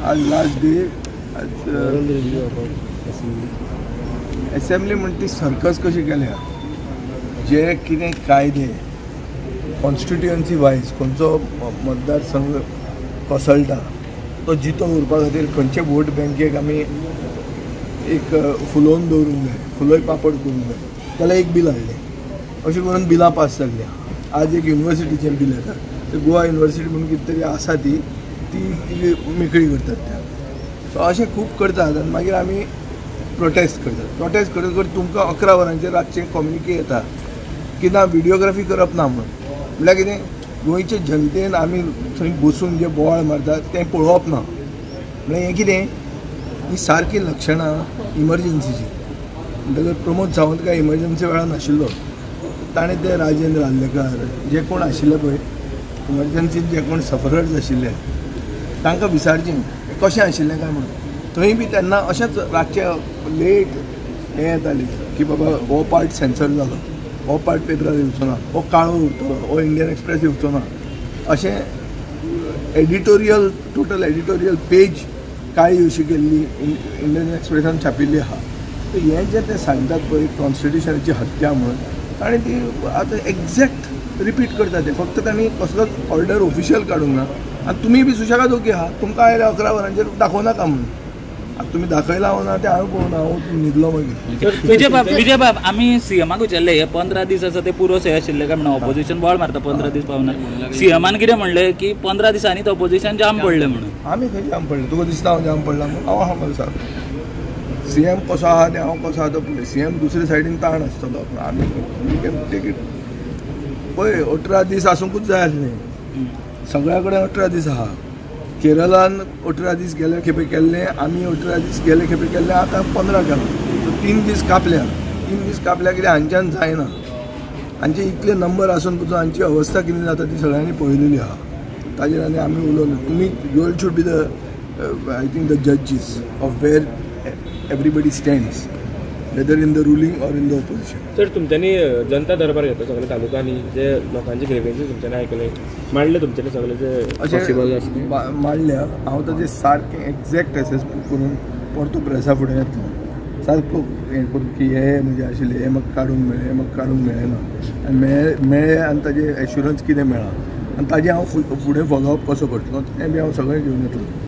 आज last day. Assembly म्हणटी ती circus कशी केल्या, जे कितें कायदे कॉन्स्टिट्युएन्सी वायज खंयचो मतदारसंघ कोसळटा तो जितो उरपा खातीर खंयचे वोट बँकेक आमी एक फुलोवन दवरूंक जाय, फुलोय पापड करूंक जाय, जाल्यार एक बील हाडलें. अशें करून बिलां पास जाल्लीं. आज एक युनिवर्सिटीचें बील येता, ते गोवा युनिवर्सिटी म्हणून कितें तरी आसा ती ती मेकळी करतात त्या. सो अशें खूब करतात आनी मागीर आमी प्रोटेस्ट करतात. प्रोटेस्ट करत करत तुमकां 11 वरांचेर रातचें कम्युनिके येता की ना व्हिडियोग्राफी करप ना म्हणून. म्हणल्यार कितें, गोंयचे जनतेन आमी थंय बसून जे बोवाळ मारतात तें पळोवप ना. म्हणल्यार हें कितें, ही सारकी लक्षणां इमर्जन्सीची. म्हणटकच प्रमोद सावंत काय इमर्जन्सी वेळार नाशिल्लो, ताणें ते राजेंद्र आर्लेकर जे कोण आशिल्ले पळय इमर्जन्सीत जे कोण सफरर्स आशिल्ले तांकां विचारचें कशें आशिल्लें काय म्हणून. थंय बी तेन्ना अशेंच रातचें लेट हें येताली की बाबा हो पार्ट सेन्सर जालो, हो पार्ट पेपरार येवचो ना, हो काळो उरतलो, हो इंडियन एक्सप्रेस येवचो ना, अशें एडिटोरियल टोटल एडिटोरियल पेज काळी अशी केल्ली इंडियन एक्सप्रेसान छापिल्ली आहा. तर हें जें ते सांगतात पळय कॉन्स्टिट्युशनाची हत्या म्हणून, आनी ती आतां एग्जॅक्ट रिपीट करता ते. फक्त तांणी कसलोच ऑर्डर ऑफिशियल काडूंक ना. आनी तुमी बी सुशेगाद ओके आहा, तुमकां आयल्या 11 वरांचेर दाखोवनाका म्हणून. आतां तुमी दाखयला ना तें हांवें पळोवना, हांव न्हिदलो मागीर. विजयबाब, आमी सीएमाक विचारलें हे 15 दीस आसा ते पुरो सय आशिल्ले काय म्हणून. ऑपोजिशन बोवाळ मारता 15 दीस पावना. सीएमान कितें म्हणलें की 15 दिसांनीच ऑपोजिशन जाम पडलें म्हणून. आमी खंय जाम पडलें, तुका दिसता हांव जाम पडला म्हणून? हांव आहा मरे सारको. सीएम कसो आहा तें हांव कसो आहा तो पळय. सीएम दुसरे सायडीन ताण आसतलो, आमी can take it. पळय 18 दीस आसूंकूच जाय आसलें, सगळ्या कडेन 18 दीस आहा. केरळान 18 दीस गेले खेपे केल्ले, आमी 18 दीस गेले खेपे केल्ले, आतां 15 केला. 3 दीस कापल्या, 3 दीस कापल्या कित्याक हांच्यान जायना. हांचे इतले नंबर आसून पसून हांची अवस्था कितें जाता ती सगळ्यांनी पळयलेली आहा. ताजेर आनी आमी उलोवले. तुमी you all should be the I think the जजीस of where everybody stands, whether in the ruling or in the opposition. Sir, तुमच्यांनी जनता दरबार घेतला सगळ्या तालुक्यांनी, जे लोकांचे ग्रेव्हन्सीस तुमच्यांनी आयकले, मांडले तुमच्यांनी सगळे जे पॉसिबल आसले मांडल्या. हांव ताजें सारकें एग्जॅक्ट एसेसमेंट करून परतो प्रेसा फुडें येतलो, सारको हें करून की हे म्हजें आशिल्लें, हें म्हाका काडूंक मेळ्ळें, हें म्हाका काडूंक मेळ्ळें ना, आनी मेळ्ळें आनी ताजें एश्युरन्स कितें मेळ्ळां आनी ताजें हांव फुडें फॉलोअप कसो करतलो तें बी हांव सगळें घेवन येतलो.